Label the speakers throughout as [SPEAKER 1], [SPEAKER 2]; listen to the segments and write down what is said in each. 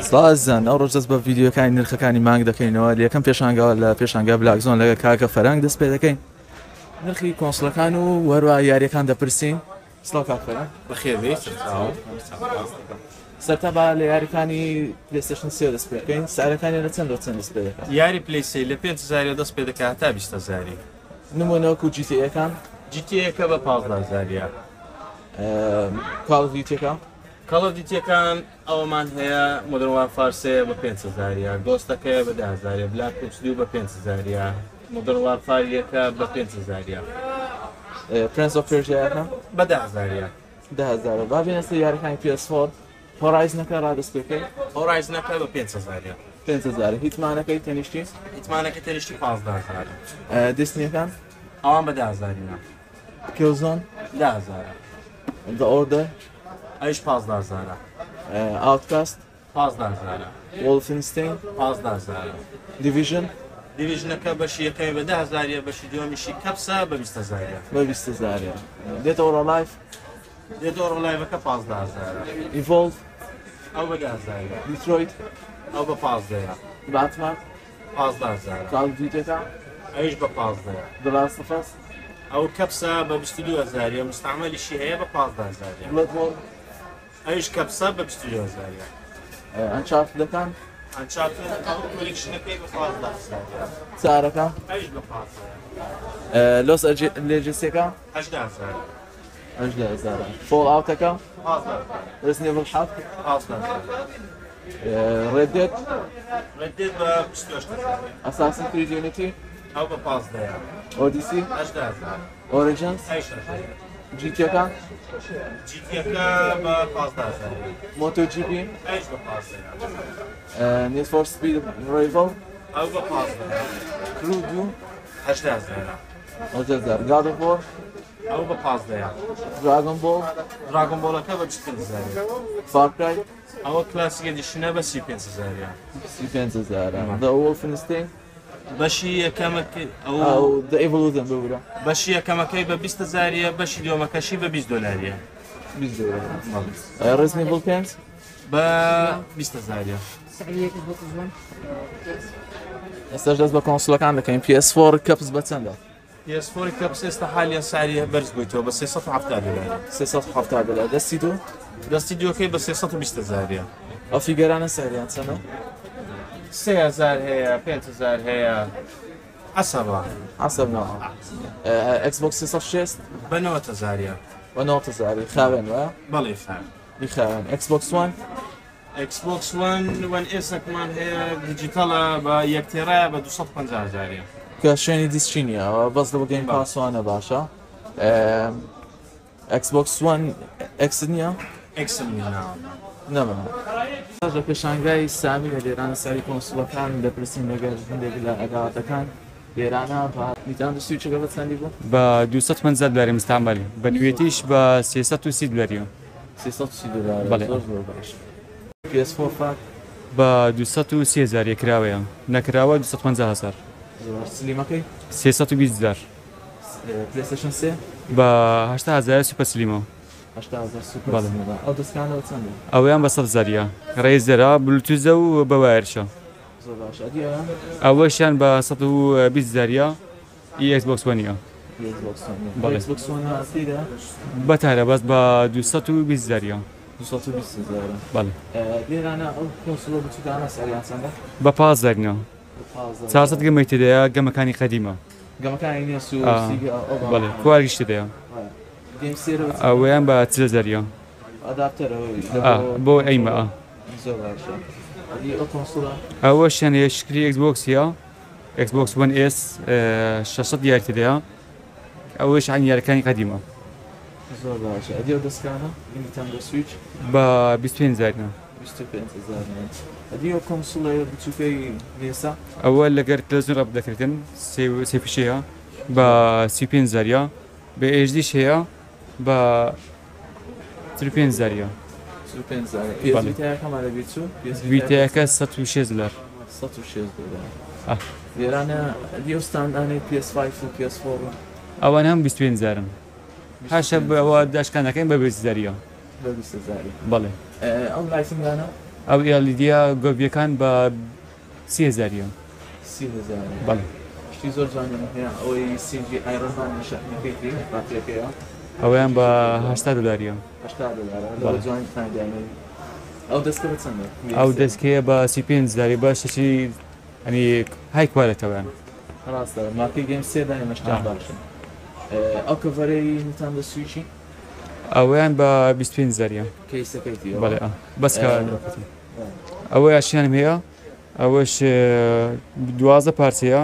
[SPEAKER 1] سڵاو ئازیزان ئەوڕۆش دەست بە ڤیدیۆکانی نرخەکانی مانگ دەکەینەوە لە یەکەم پێشانگاوە لە پێشانگا بلاک زۆن لەگە کاکە فەرەنگ دەست پێ دەکەین نرخی console ەکان و وەروە یاریەکان دەپرسین سڵاو کاک فەرەنگ.
[SPEAKER 2] بەخێر بێیت سەرچاوە.
[SPEAKER 1] سەرتا با لە یاریەکانی پلەیستەیشن سێ دەست پێ بکەین سعرەکانی لە چەند چەند دەست پێ دەکات؟
[SPEAKER 2] یاری پلەی سێ لە پێنج هەزاریەوە دەست پێ دەکات هەتا 20 هەزاری.
[SPEAKER 1] نمونە وەکو جی تی ئەکان؟
[SPEAKER 2] جی تی ئەکە بە 15 هەزاریە.
[SPEAKER 1] کاڵ ئۆف دیوتیەکە؟
[SPEAKER 2] کاڵ ئۆف دیوتیەکان ئەوەمان هەیە مۆدرن وارفار سێ بە پێنج هەزاریە، گۆستەکەیە بە دە هەزاریە، بلاک ئۆپس دوو بە پێنج هەزاریە، مۆدرن وارفار یەکە بە پێنج هەزاریە.
[SPEAKER 1] پرنس ئۆف پێرژیاکە؟
[SPEAKER 2] بە دە هەزاریە.
[SPEAKER 1] دە هەزارە. با بێنە سەر یاریەکانی پی ئێس فۆر. هۆرایزنەکە ڕادەست پێ بکەی؟
[SPEAKER 2] هۆرایزنەکە بە پێنج هەزاریە.
[SPEAKER 1] پێنج هەزارە. هیتمانەکەی تەنیشتی؟
[SPEAKER 2] هیتمانەکەی تەنیشتی 15 هەزارە.
[SPEAKER 1] دێستنیەکان؟
[SPEAKER 2] ئەوان بە دە هەزارینە.
[SPEAKER 1] کیڵزۆن؟
[SPEAKER 2] دە هەزارە.
[SPEAKER 1] The Order؟
[SPEAKER 2] ئەویش 15 هەزارە.
[SPEAKER 1] ئاوتکاست؟
[SPEAKER 2] 15 هەزارە.
[SPEAKER 1] وۆڵفنستەین؟
[SPEAKER 2] 15 هەزارە.
[SPEAKER 1] دیڤیژن؟
[SPEAKER 2] دیڤیژنەکە بەشی یەکەمی بە دە هەزاریە، بەشی دووەمیشی کەپسە بە 20 هەزاریە.
[SPEAKER 1] بە 20 هەزاریە. دێت ئۆر ئەلایڤ؟
[SPEAKER 2] دێت ئۆر ئەلایڤەکە 15 هەزارە.
[SPEAKER 1] ئیڤۆڵڤ؟
[SPEAKER 2] ئەو بە دە هەزاریە.
[SPEAKER 1] دیترۆیت؟
[SPEAKER 2] ئەو بە 15ەیە.
[SPEAKER 1] باتمان؟
[SPEAKER 2] 15 هەزارە.
[SPEAKER 1] کاڵ ئۆف دیوتیەکە؟
[SPEAKER 2] ئەویش بە 15ەیە.
[SPEAKER 1] The Last of Us؟
[SPEAKER 2] ئەو کەپسە بە 22 هەزاریە، مستعمەلیشی هەیە بە 15 هەزاریە.
[SPEAKER 1] بلۆدبۆرن؟
[SPEAKER 2] ئەویش کەپسە بە 22 هەزاریە.
[SPEAKER 1] ئەنچارتدەکان؟
[SPEAKER 2] ئەنچارتد ئەو collection ەکەی بە 15 هەزاریە.
[SPEAKER 1] سارەکە؟
[SPEAKER 2] ئەویش بە 15ەیە.
[SPEAKER 1] لۆس لێجسیەکە؟
[SPEAKER 2] 18 هەزارە.
[SPEAKER 1] 18 هەزارە. فۆڵ ئاوتەکە؟
[SPEAKER 2] 15 هەزارە.
[SPEAKER 1] ڕێزدنت ئیڤڵ حەفت؟
[SPEAKER 2] 15 هەزارە.
[SPEAKER 1] ڕێد دێد؟
[SPEAKER 2] ڕێد دێد بە 28 هەزارە.
[SPEAKER 1] ئەساسن کرید یونیتی؟
[SPEAKER 2] ئەو بە 15ەیە.
[SPEAKER 1] ئۆدیسی؟
[SPEAKER 2] 18 هەزارە.
[SPEAKER 1] ئۆریجنز؟
[SPEAKER 2] ئەویش 18.
[SPEAKER 1] جیتیەکە؟
[SPEAKER 2] جیتیەکە بە 15 هەزارە.
[SPEAKER 1] مۆتۆ جی پی؟
[SPEAKER 2] ئەویش بە 15ەیە.
[SPEAKER 1] نید فۆر سپید ڕیڤڵ؟
[SPEAKER 2] ئەو بە 15ەیە.
[SPEAKER 1] کرو دوو؟
[SPEAKER 2] 18 هەزارە.
[SPEAKER 1] 18 هەزار. گاد ئۆف وۆر؟
[SPEAKER 2] ئەو بە 15ەیە.
[SPEAKER 1] دراگۆن بۆڵ؟
[SPEAKER 2] دراگۆن بۆڵەکە بە 25 هەزارە.
[SPEAKER 1] فار کرای؟
[SPEAKER 2] ئەوە classic edition ە بە 35 هەزاریە.
[SPEAKER 1] 35 هەزارە. The Wolfenstein؟
[SPEAKER 2] بەشی یەکەمەکەی ئەو
[SPEAKER 1] ئەو The Evil Within ببورە.
[SPEAKER 2] بەشی یەکەمەکەی بە 20 هەزاریە، بەشی دووەمەکەشی بە 20 دۆلاریە.
[SPEAKER 1] 20 دۆلار. Resident Evil 5؟
[SPEAKER 2] بە 20 هەزاریە.
[SPEAKER 1] ئێستاش دەست بە console ەکان دەکەین. PS4 کەپس بە چەندە؟
[SPEAKER 2] PS4 کەپس ئێستا حالیان سعری بەرز بوویتەوە بە 370 دۆلار.
[SPEAKER 1] 370 دۆلار. دەستی دوو؟
[SPEAKER 2] دەستی دووەکەی بە 320 هەزاریە.
[SPEAKER 1] ئەو figure انە سعریان چەندە؟
[SPEAKER 2] 3000 هەیە، 5000 هەیە. عەسەبە.
[SPEAKER 1] عەسەب نەوە. ئێکس بۆکس 360؟
[SPEAKER 2] بە 90 هەزاریە.
[SPEAKER 1] بە 90 هەزاری. خاوێن وایە؟
[SPEAKER 2] بەڵێ خاوێن.
[SPEAKER 1] ئی خاوێن. ئێکس بۆکس وان؟
[SPEAKER 2] ئێکس بۆکس وان وان ئێسەکمان هەیە دیجیتەڵە بە یەک تێرایە بە 250 هەزاریە.
[SPEAKER 1] کە شوێنی دیسکی نییە، ئەوە بەس لە بۆ گەیم پاسوانە باشە. ئێکس بۆکس وان ئێکس نییە؟
[SPEAKER 2] ئێکسم نییە
[SPEAKER 1] نەما. لە پێشانگای سامی لە لێرانە سعری console ەکان دەپرسین لەگەر هەندێک لە ئەداواتەکان لێرانە بە نیتان سویچەکە بە چەندی بوو؟
[SPEAKER 3] بە 250 دلاری مستعمل، بە نوێتیش بە 330 دلاریە.
[SPEAKER 1] 330 دلار.
[SPEAKER 3] بەڵێ.
[SPEAKER 1] زۆر زۆر باش. PS4 فات؟
[SPEAKER 3] بە 230 هەزار کراوەیە، نەکراوە 250 هەزار.
[SPEAKER 1] زۆر. سلیمەکەی؟
[SPEAKER 3] 320 هەزار.
[SPEAKER 1] پلەیستەیشن سێ؟
[SPEAKER 3] بە 80 هەزار سوپەر سلیمە.
[SPEAKER 1] 80 هەزار سوپەر
[SPEAKER 3] بەڵێ.
[SPEAKER 1] سلیمە. ئەو دەستکانەوە چەندە؟
[SPEAKER 3] ئەوەیان بە 100 هەزاریە. ڕێزەرە، بلوتوزە و بە وایەرشە.
[SPEAKER 1] زۆر باش. ئەدی ئەویان؟
[SPEAKER 3] ئەوەشیان بە 120 هەزاریە. ئی ئێکس بۆکس وەنیە.
[SPEAKER 1] ئێکس بۆکس وەنیە.
[SPEAKER 3] بەڵێ.
[SPEAKER 1] ئێکس بۆکس وەنە تێدا؟
[SPEAKER 3] بە تارە بەس بە 220 هەزاریە.
[SPEAKER 1] 220 هەزارە.
[SPEAKER 3] بەڵێ.
[SPEAKER 1] لێرانە ئەو console ە بچووکانە سعریان چەندە؟
[SPEAKER 3] بە 15 هەزارینە. 400 گەمەی تێدایە، گەمەکانی قەدیمە.
[SPEAKER 1] گەمەکانی نێس و سیگا ئەو
[SPEAKER 3] بەڵێ، کوارگیش تێدایە.
[SPEAKER 1] گەیم سێرە بە چەندە؟
[SPEAKER 3] ئەوەیان بە 40 هەزاریە.
[SPEAKER 1] ئەداپتەر
[SPEAKER 3] بۆ ئەیمە.
[SPEAKER 1] زۆر باشە. ئەدی ئەو console ە؟
[SPEAKER 3] ئەوەشیان هەیە شکلی ئێکس بۆکسیە، ئێکس بۆکس وەن ئێس 600 یاری تێدایە. ئەوەش عین یاریەکانی قەدیمە.
[SPEAKER 1] زۆر باشە. ئەدی ئەو دەستکانە؟ نینتاندۆ سویچ؟
[SPEAKER 3] بە 25 هەزارینە.
[SPEAKER 1] 25 هەزارینە. ئەدی ئەو console ە بچووکەی نێسا؟
[SPEAKER 3] ئەوە لەگەر تەلەڤیزیۆن ڕەبت دەکرێتن، سێ فیشەیە بە 35 هەزاریە. بە ئێچ هەیە بە 45 هەزاریە.
[SPEAKER 1] 45 هەزار. پی ئێس ڤیتایەکەمان لەبیر چوو؟
[SPEAKER 3] ڤیتایەکە 106 دلار.
[SPEAKER 1] 106 دلار. لێرانە ئەدی ئەو ستاندانەی PS5 و PS4؟
[SPEAKER 3] ئەوان هەم 25 هەزارن. هاشە ئەوە داشکانەکەین بە 20 هەزاریە.
[SPEAKER 1] بە 20 هەزاری.
[SPEAKER 3] بەڵێ.
[SPEAKER 1] ئەو لایتنگانە؟
[SPEAKER 3] ئەو ئێڵیدیە گۆڤیەکان بە سی هەزاریە.
[SPEAKER 1] سی هەزاریە.
[SPEAKER 3] بەڵێ.
[SPEAKER 1] شتی زۆر جوانیان هەیە ئەوەی سینگی ئایرۆن مان شەحنەکەیتی باتریەکەیە.
[SPEAKER 3] ئەوەیان بە 80 دۆلاریە.
[SPEAKER 1] 80 دۆلارە. لەوە جوانی تان دانێ. ئەو دەستکە بە چەندە؟
[SPEAKER 3] ئەو دەستکەیە بە 35 هەزاری بە شەشی ئەنی های کوالێتەوەیان.
[SPEAKER 1] ڕاستە مارکەی گەیم سێ دانێ مەشتیان باشن. ئەو کەڤەرەی نتان دە سویچی؟
[SPEAKER 3] ئەوەیان بە 25 هەزاریە.
[SPEAKER 1] کەیسەکەیتی؟
[SPEAKER 3] بەڵێ بەس کە ئەوەیان شیانم هەیە ئەوەش 12 پارچەیە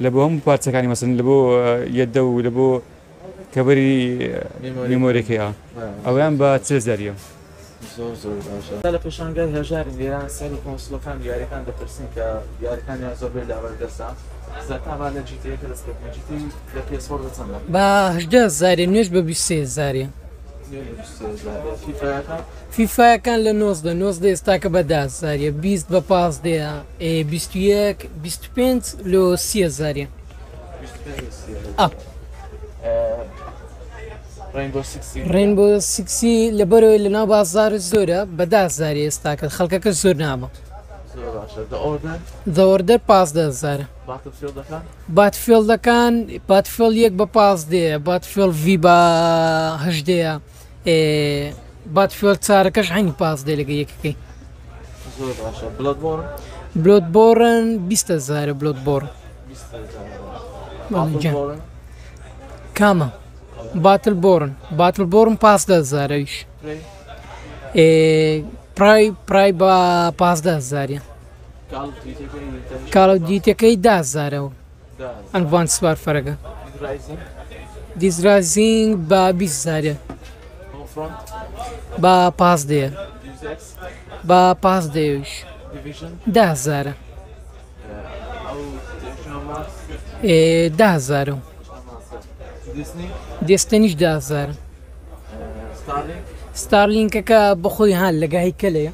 [SPEAKER 3] لە بۆ هەموو پارچەکانی مەسن لە بۆ یەدە و لە بۆ کەبەری میمۆریەکەیە ئەویان بە چ زاریە.
[SPEAKER 1] زۆر زۆر باشە. لە پێشانگای هەژارین لێران سەری کۆنسڵەکان یاریەکان دەپرسین کە یاریەکانیان زۆربەی لەبەردەستە سەرەتا با لە جی تی ئەی کە دەست پێ بکەین جی تی لە پی ئێس فۆر بە چەندە؟
[SPEAKER 4] بە 18 هەزارێ نوێش بە 23 هەزارێ.
[SPEAKER 1] نوێ بە 23 هەزارێ. فیفایەکان؟
[SPEAKER 4] فیفایەکان لە 19 19 ئێستاکە بە 10 هەزارێ 20 بە 15 ئێ 21 25 لۆ 30 هەزارێ.
[SPEAKER 1] 25 لە 30 هەزار.
[SPEAKER 4] ئا.
[SPEAKER 1] ڕێنبۆ سیکسی؟
[SPEAKER 4] ڕێنبۆ سیکسی لەبەرەوەی لەناو بازاڕ زۆرە بە 10 هەزارێ ئێستاکە خەڵکەکە زۆر نابە.
[SPEAKER 1] زۆر باشە. دە ئۆردەر؟
[SPEAKER 4] دە ئۆردەر 15 هەزارە.
[SPEAKER 1] باتڵفیڵدەکان؟
[SPEAKER 4] باتفێڵدەکان باتفێڵ یەک بە پازدەیە باتفێڵ ڤی بە هەژدەیە باتفێڵ چارەکەش عەینی پازدەیە لەگە یەکەکەی.
[SPEAKER 1] زۆر باشە. بلۆدبۆرن؟
[SPEAKER 4] بلۆدبۆرن 20 هەزارە بلۆدبۆرن.
[SPEAKER 1] 20 هەزارە.
[SPEAKER 4] بەڵێ گیان.
[SPEAKER 1] باتڵبۆرن؟
[SPEAKER 4] کامە؟ باتل بۆرن باتل بۆرن پازدە هەزارە ئەویش.
[SPEAKER 1] پرەی؟
[SPEAKER 4] پرای پرای بە پازدە هەزاریە. کاڵ ئۆف دیوتیەکەی دە هەزارە و ئەدڤانس وارفەرەکە. دیزرایزینگ بە 20 هەزارە بە پازدەیە بە پازدەیەویش دە هەزارە دە هەزارە و دێستەنیش دە هەزارە. ستارلینکەکە بەخۆی هان لەگە هەیکەلەیە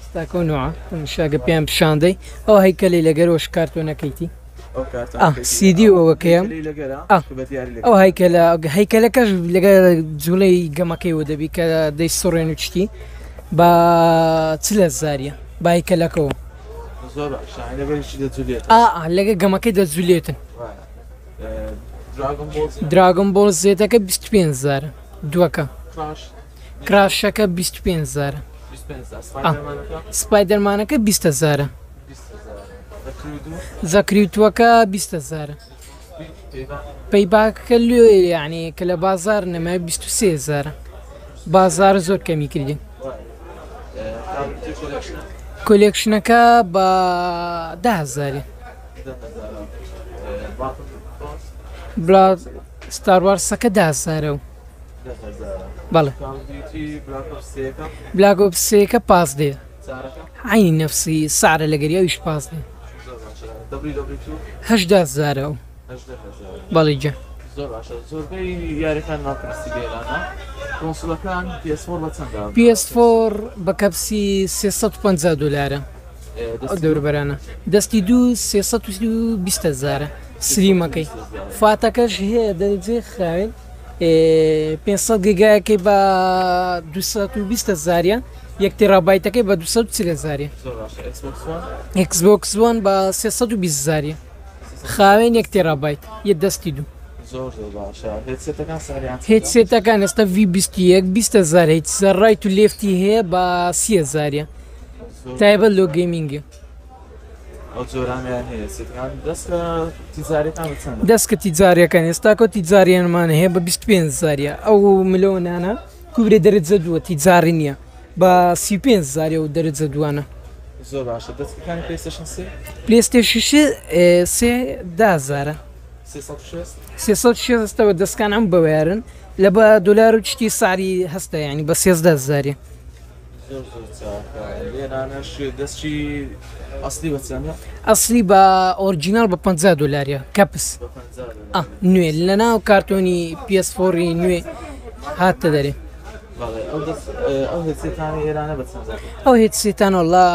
[SPEAKER 4] ستاکۆ نوعە شاگە پێیان پیشاندەی ئەو هەیکەلی لەگەرەوەش کارتۆنەکەیتی سیدی ئەوەکەیە ئەو هەیکەلە هەیکەلەکەش لەگە جوڵەی گەمەکەی و دەبی کە دەی سڕێن و شتی بە چ لە زاریە بە هەیکەلەکەەوە لەگە گەمەکەی دەجولێتن دراگۆن بۆڵ زێتەکە 25 زارە دووەکە کراشەکە 25 هەزارە سپایدەرمانەکە 20 هەزارە زەکریوتوەکە 20 هەزارە پەیباکەکە لێ یعنی کە لە بازار نەمای 23 هەزارە بازار زۆر کەمی کردین کۆلێکشنەکە بە ده هەزاری بلا ستاروارسەکە ده هەزارە و بەڵێ بلاک ئۆپس سێیەکە پازدەیە عەینی نەفسی سعرە لەگەری ئەویش پازدەیە هەژدە هەزارە ئەو بەڵێ گیان.
[SPEAKER 1] زۆر باشە زۆربەی یاریەکان ناپرسی لێرانە کۆنسڵەکان PS4 بە چەندە؟
[SPEAKER 4] PS4 بە کەپسی 350 دلارە ئەو دەوروبەرانە دەستی دوو 320 هەزارە سلیمەکەی فاتەکەش هەیە دەرەجەی خاوێن 500 گیگایەکەی بە 220 هەزاریە یەک تێرابایتەکەی بە 240 هەزاریە ئێکس بۆکس وان بە 320 هەزاریە خاوێن یەک تێرابایت یە دەستی دوو.
[SPEAKER 1] زۆر زۆر باشە هێدسێتەکان سعریان چەندە؟
[SPEAKER 4] هێدسێتەکان ئێستا ڤی 21 20 هەزار هێدسە ڕایت و لێفتی هەیە بە 30 هەزاریە تایبەت لۆ گەیمینگە.
[SPEAKER 1] ئەو جۆرانیان هەیە سێتەکان دەستکە تیجاریەکان بە چەندە؟
[SPEAKER 4] دەستکە تیجاریەکان ئێستاکۆ تیجاریانمان هەیە بە 25 هەزاریە ئەو ملۆنانە کوبرێ دەرەجە دووە تیجاری نییە بە 35 هەزاریە و دەرەجە دووانە.
[SPEAKER 1] زۆر باشە دەستکەکانی پلەیستەیشن سێ؟
[SPEAKER 4] پلەیستەیشن سێ دە هەزارە.
[SPEAKER 1] 360؟
[SPEAKER 4] 360 ئێستا بە دەستکان ئەم بەوەیارن لە بە دۆلار و شتی سعری هەستە یعنی بە 13 هەزاریە.
[SPEAKER 1] زۆر زۆر چاکە لێرانەش دەستی ئەسلی بە چەندە؟
[SPEAKER 4] ئەسلی بە ئۆرجیناڵ بە 50 دۆلاریە کەپس
[SPEAKER 1] بە 50 دۆلار.
[SPEAKER 4] ئا نوێ لەناو کارتۆنی PS4 نوێ هاتە دەرێ.
[SPEAKER 1] بەڵێ ئەو دەست ئەو هێدسێتانەی ئێرانە بە چەندە؟
[SPEAKER 4] ئەو هێدسێتانە وەڵا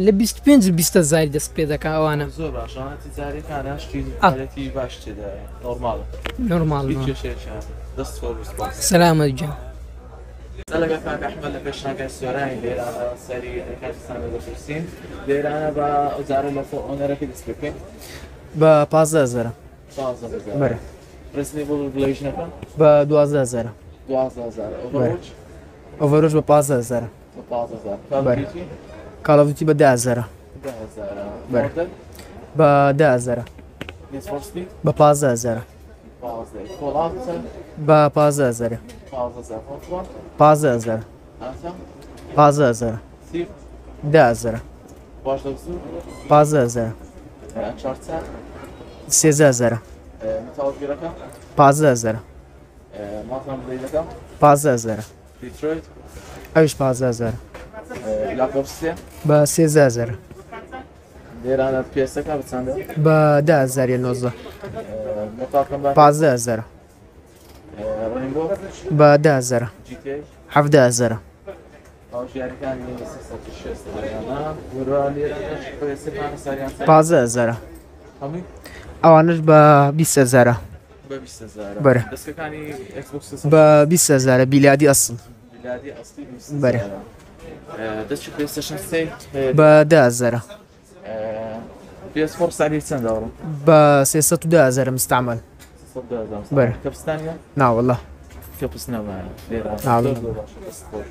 [SPEAKER 4] لە 25 20 هەزاری دەست پێ دەکا ئەوانە.
[SPEAKER 1] زۆر باشە ئەوانە تیجاریەکانە شتی
[SPEAKER 4] ئا.
[SPEAKER 1] کوالێتی باش تێدایە نۆرماڵە
[SPEAKER 4] نۆرماڵ
[SPEAKER 1] هیچ کێشەیەکیان دەست خۆش بی سوپاس.
[SPEAKER 4] سەلامەت گیان.
[SPEAKER 1] لەگەڵ کاک ئەحمەد لە پێشانگای سۆرانی لێرانە سەری کاکستان دەپرسین. لێرانە بە ئەوجارە لە خۆ owner ەکەی دەست پێ بکەین.
[SPEAKER 5] بە 15 هەزارە.
[SPEAKER 1] 15 هەزار.
[SPEAKER 5] بەرێ.
[SPEAKER 1] Resident Evil Revelation ەکە؟
[SPEAKER 5] بە 12 هەزارە.
[SPEAKER 1] 12 هەزار. Overwatch؟
[SPEAKER 5] Overwatch بە 15 هەزارە.
[SPEAKER 1] بە 15 هەزار. Call of
[SPEAKER 5] بەرێ.
[SPEAKER 1] Duty؟
[SPEAKER 5] Call of Duty بە 10 هەزارە.
[SPEAKER 1] 10 هەزارە.
[SPEAKER 5] بەرێ.
[SPEAKER 1] Modern؟
[SPEAKER 5] بە 10 هەزارە.
[SPEAKER 1] Need for Speed؟
[SPEAKER 5] بە 15 هەزارە.
[SPEAKER 1] 15. Fallout چەند؟
[SPEAKER 5] بە 15 هەزارە.
[SPEAKER 1] 15 هەزار. Homefront؟
[SPEAKER 5] 15 هەزارە.
[SPEAKER 1] Anthem؟
[SPEAKER 5] 15 هەزارە.
[SPEAKER 1] Thief؟
[SPEAKER 5] 10 هەزارە.
[SPEAKER 1] Watch Dogs 2؟
[SPEAKER 5] 15 هەزارە.
[SPEAKER 1] Uncharted؟
[SPEAKER 5] 13 هەزارە.
[SPEAKER 1] Metal Gear ەکە؟
[SPEAKER 5] 15 هەزارە.
[SPEAKER 1] Mount & Blade ەکە؟
[SPEAKER 5] 15 هەزارە.
[SPEAKER 1] Detroit؟
[SPEAKER 5] ئەویش 15 هەزارە.
[SPEAKER 1] Black Ops 3؟
[SPEAKER 5] بە 13 هەزارە.
[SPEAKER 1] لێرانە PS ەکە بە چەندە؟
[SPEAKER 5] بە 10 هەزار 19.
[SPEAKER 1] Mortal Kombat؟
[SPEAKER 5] 15 هەزارە.
[SPEAKER 1] Rainbow؟
[SPEAKER 5] بە 10 هەزارە.
[SPEAKER 1] GTA؟
[SPEAKER 5] 17 هەزارە.
[SPEAKER 1] ئەوش یاریەکانی 360 لێرانە. وەروە لێرانەش PS ەکان ساریان چەند؟
[SPEAKER 5] 15 هەزارە.
[SPEAKER 1] هەمووی؟
[SPEAKER 5] ئەوانش بە 20 هەزارە.
[SPEAKER 1] بە 20 هەزارە.
[SPEAKER 5] بەرێ.
[SPEAKER 1] دەستەکانی Xbox
[SPEAKER 5] بە 20 هەزارە بیلادی ئەسڵ.
[SPEAKER 1] بیلادی ئەسلی 20
[SPEAKER 5] بەرێ.
[SPEAKER 1] هەزارە. دەستی PlayStation 3؟
[SPEAKER 5] بە 10 هەزارە.
[SPEAKER 1] PS4 سعری چەندە ئەوڕۆ؟
[SPEAKER 5] بە 310 هەزارە مستعمل.
[SPEAKER 1] 310 هەزار.
[SPEAKER 5] بەرێ.
[SPEAKER 1] کەپستانیە؟
[SPEAKER 5] نا والله.
[SPEAKER 1] کەپس نەمایە لێرە.
[SPEAKER 5] نا
[SPEAKER 1] زۆر زۆر باشە، دەست خۆش.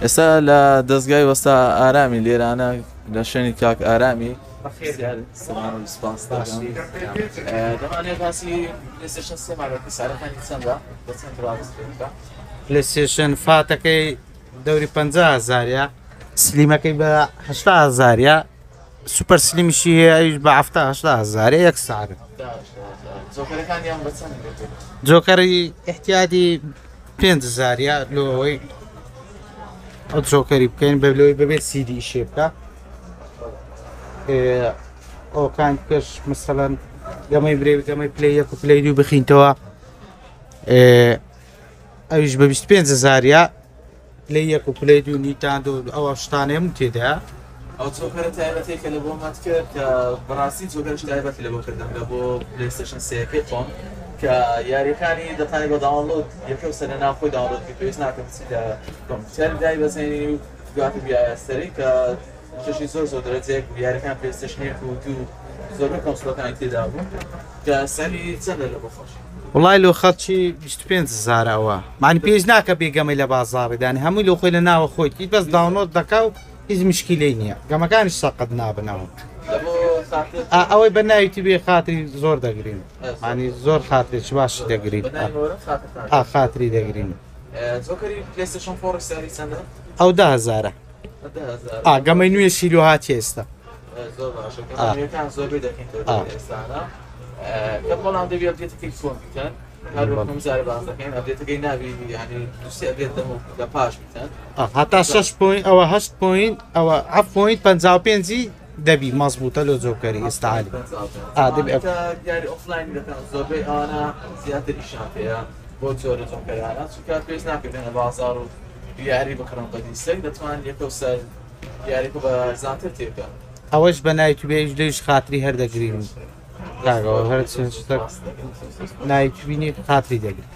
[SPEAKER 1] ئێستا لە دەستگای وەستا ئارامی لێرانە لە شوێنی کاک ئارامی سلام و سپاس دەکەم. دەمانێت باسی PlayStation 3 مان بکەین، سعرەکانی چەندە؟ بە چەند ڕاست بکە؟
[SPEAKER 6] PlayStation fat ەکەی دەوری 50 هەزارە، slim ەکەی بە 80 هەزارە، super slim یشی هەیە ئەویش بە 70 80 هەزارە یەک سعرە.
[SPEAKER 1] جۆکەرەکانیان بە چەند دەبێت؟
[SPEAKER 6] جۆکەری احتیادی 5 هەزارە لۆ ئەوەی ئەو جۆکەری بکەین بە لۆی بەبێت سیدی ئیشێ بکە. ئەوکان کەش مثلەن گەمەی برێ گەمەی پلەی یەک و پلەی دوو بخینتەوە، ئەویش بە 25 هەزارە پلەی یەک و پلەی دوو نیتاندۆ ئەوە شتانەیە هەموو تێدایە.
[SPEAKER 1] ئەو جۆکەرە تایبەتەی کە لە بۆ مات کرد کە بەڕاستی جۆکەرش تایبەتی لە بۆ کردم لە بۆ PlayStation سێەکەی خۆم کە یاریەکانی دەتانی بە download یەکەو سەر لە ناوخۆی download بکەی، پێویست ناکە بچی لە کۆمپیوتەر دای بەزێنی و دواتر بیایە سەری کە شتێکی زۆر زۆر دەرەجەیەک بوو. یاریەکان PlayStation یەک و دوو زۆربەی console ەکانی تێدا بوو کە سەری چەندە لە بۆ خەڵکی؟
[SPEAKER 6] وڵای لۆ خەڵکی 25 هەزار ئەوە معنی پێویست ناکە بێ گەمەی لە بازاڕی دانی، هەمووی لۆ خۆی لە ناوە خۆی بەس download دەکا و هیچ مشکیلەی نییە، گەمەکانیش سەقەت نابنەوە.
[SPEAKER 1] لە بۆ خاتر
[SPEAKER 6] ئەوەی بە ناویتی بێ خاتری زۆر دەگرین، معنی زۆر خاترێکی باشی دەگرین.
[SPEAKER 1] بە ناوی مۆرە خاترتان.
[SPEAKER 6] خاتری دەگرین.
[SPEAKER 1] جۆکەری PlayStation 4 سعری چەندە؟
[SPEAKER 6] ئەو 10 هەزارە.
[SPEAKER 1] 10 هەزار.
[SPEAKER 6] گەمەی نوێشی لۆ هاتیە ئێستا.
[SPEAKER 1] زۆر باشە، گەمە نوێیەکان زۆربەی دەکەین ئێستانە. کە بەڵام دەبی update ەکەی کۆن بکەن، هەر وەک هەموو جارێ باس دەکەین update ەکەی نابی، یعنی دوو سێ update دەمە لە پاش بکەن.
[SPEAKER 6] هەتا 6 point ئەوە 8 point ئەوە 7 point 55 دەبی مەزبوطە لۆ جۆکەری ئێستا عالی. دەبی
[SPEAKER 1] یاری ئۆفلاین دەکەن زۆربەی ئەوانە زیاتر ئیشان پێیە بۆ جۆرە جۆکەرانە، چونکە پێویست ناکە بێنە بازاڕ و یاری بکڕن بە دیسێک، دەتوان یەکەو سەر یاریەکە بە زانتر تێبکەن.
[SPEAKER 6] ئەوەش بە ناوی بێژ لێش خاتری هەر دەگرین. کاکەوە هەر چ شتێک ناوی بینی خاتری دەگرین.